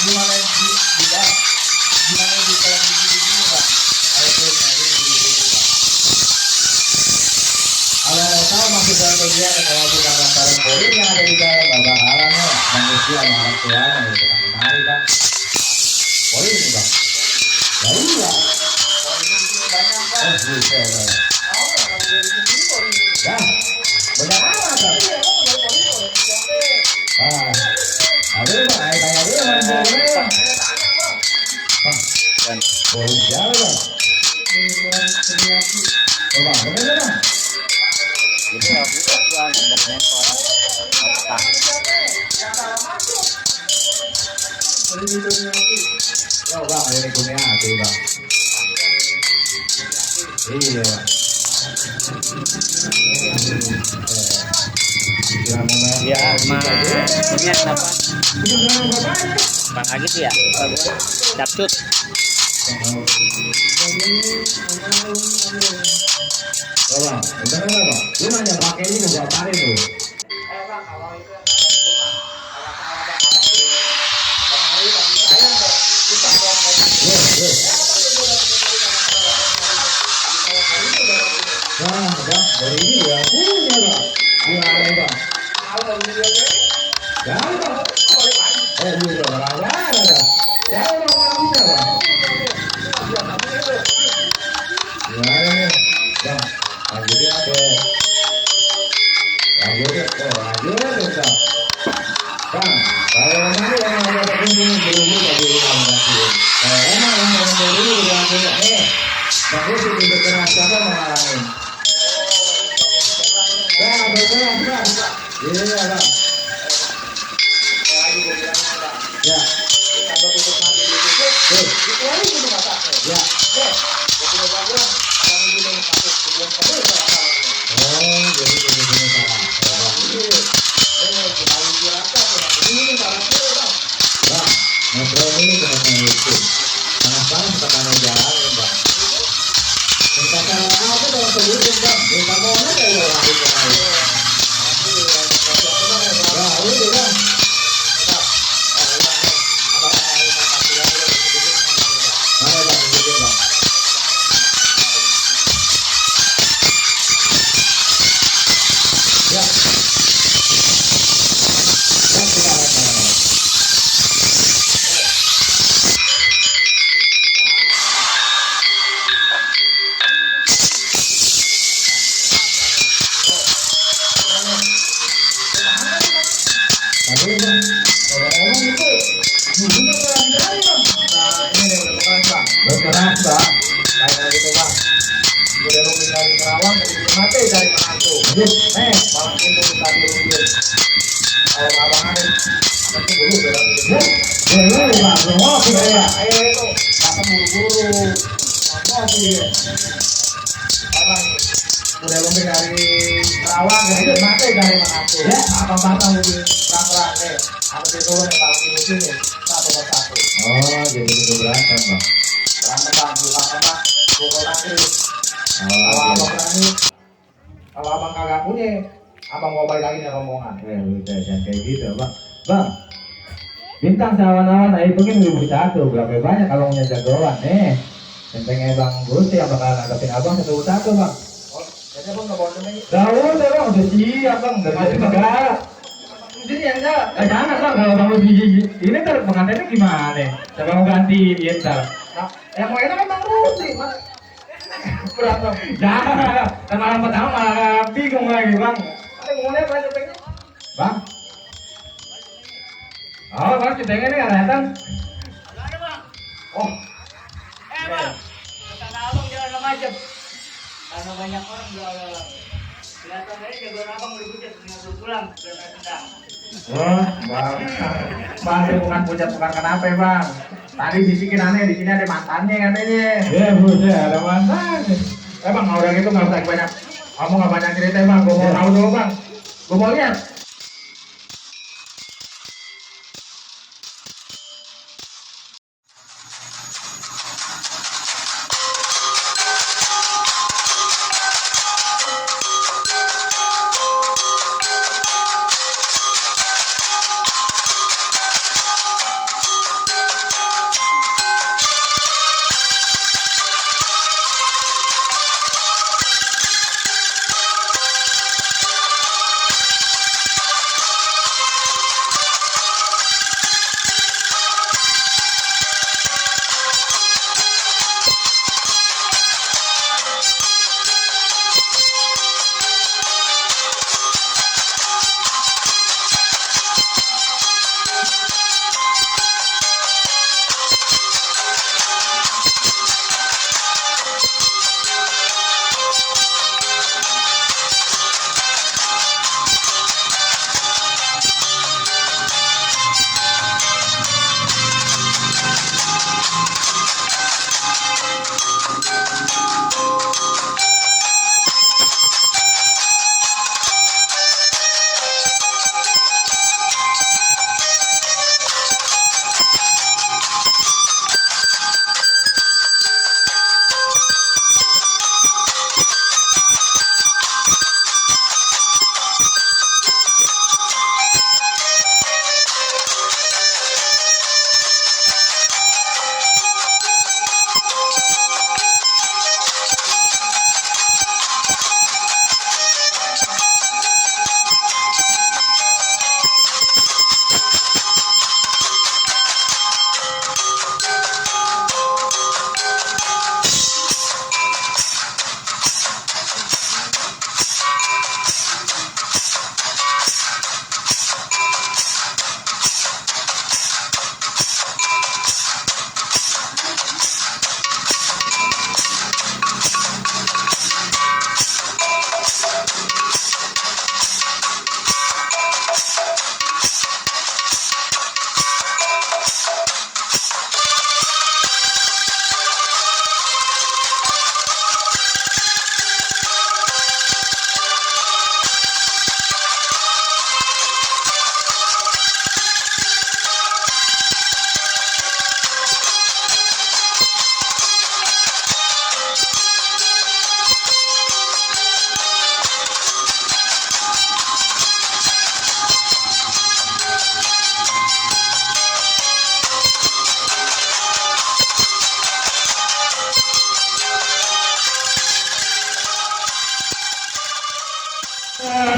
gimana gimana di dalam gigi bang? Kalau tahu maksud dan tujuan kalau bukan lantaran poin yang ada di dalam gak bakalan ya manusia sama orang tuanya gitu kan kemari bang. Poin nih bang. Ya iya. Poin di sini banyak bang. Oh bisa ya. Ya, banyak amat bang. Ah, aduh bang, ayo tanya dulu bang, bang. Bang, poin siapa bang? Oh bang, bener bang. Jadi aku bang nggak nonton apa Oh bang, ini punya hati bang. Iya bang. ya punya apa bang lagi tuh ya capcut Oh bang, bener bang. Lu nanya pakai ini gua tarik tuh. Bang, kalau itu yang ada di rumah, kalau bang sayang deh, kita mau Wah, bang, dari ini ya punya bang. Gimana bang? Tahu dari video ini? Jangan bang. Gitu, ada. Jangan bang, nggak bisa bang. Gimana nih, bang? Lanjutin aja. Lanjutin, lanjutin bang. Bang, kalau nanti yang ada terkumpul buru-buru bagi uang kasih. Emang yang buru-buru udah punya bang gue sih tidak keras siapa mengalami. Bang, betul bang. Iya bang. Lagi gue bilang bang. Ya. Kita tutup mati ditutup. Itu lagi gue masak. Ya. Gue punya bagian. Orang ini yang masuk sebelum kabel salah. Oh, jadi gue punya salah. Kita lagi rasa. Ini salah bang. Bang, metro ini kena itu. Panas-panas tekanan jalan bang. Kata apa dalam sebelum bang? Minta mohon aja ya orang itu. Ya udah bang. Mana bang? Gitu bang. Ya. Ya kita Tapi bang, orang itu juga lagi dari bang. Nah ini nih udah berkeras bang. Berkeras bang. Kayak gitu bang. Udah lu dari Kerawang, udah mati dari Manado. Malam itu kita dirugiin. Kalau abang ada tuh buru berat gitu. Boleh bang, semua sudah ya. Ayo itu, datang buru-buru. Apa sih? Abang udah lebih dari Kerawang, udah mati dari Manado. Ya, abang-abang lebih perang nih. Aku turun nih kalau di musim nih satu persatu. Oh, jadi itu berantem bang. Berantem bang, bukan apa, pukul lagi. Kalau abang berani, kalau abang kagak punya, abang mau balik lagi nih rombongan. Udah jangan kayak gitu bang. Bang, bintang sawan-sawan, nah itu kan 1001. Berapa banyak kalau punya jagoan nih? Centengnya bang Gusti yang bakal ngadepin abang 1001 bang. Oh, jadi abang nggak bawa centengnya? Udah bang, udah siap bang, dari negara. Ini yang jangan bang, kalau kamu ini ntar pengantinnya gimana? Siapa mau ganti dia ntar? Nah, yang mau enak kan bang Rusi, mas. Berantem. Jangan, malam pertama malah bingung lagi bang. Ada ngomongnya apa cepetnya? Bang? Oh bang, centengnya ini nggak datang. Ada bang. Oh. Bang, kata abang jangan macam. Karena banyak orang jual. Kelihatan aja jagoan abang lebih pucat, tinggal pulang dan sedang. Oh, bang, bukan pucat bukan kenapa ya bang? Tadi bisikin aneh di sini ada mantannya katanya. Ya buset, ada mantannya. Bang, orang itu nggak usah banyak, kamu nggak banyak cerita bang. Gue mau tahu dulu bang. Gue mau lihat.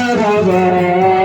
Baba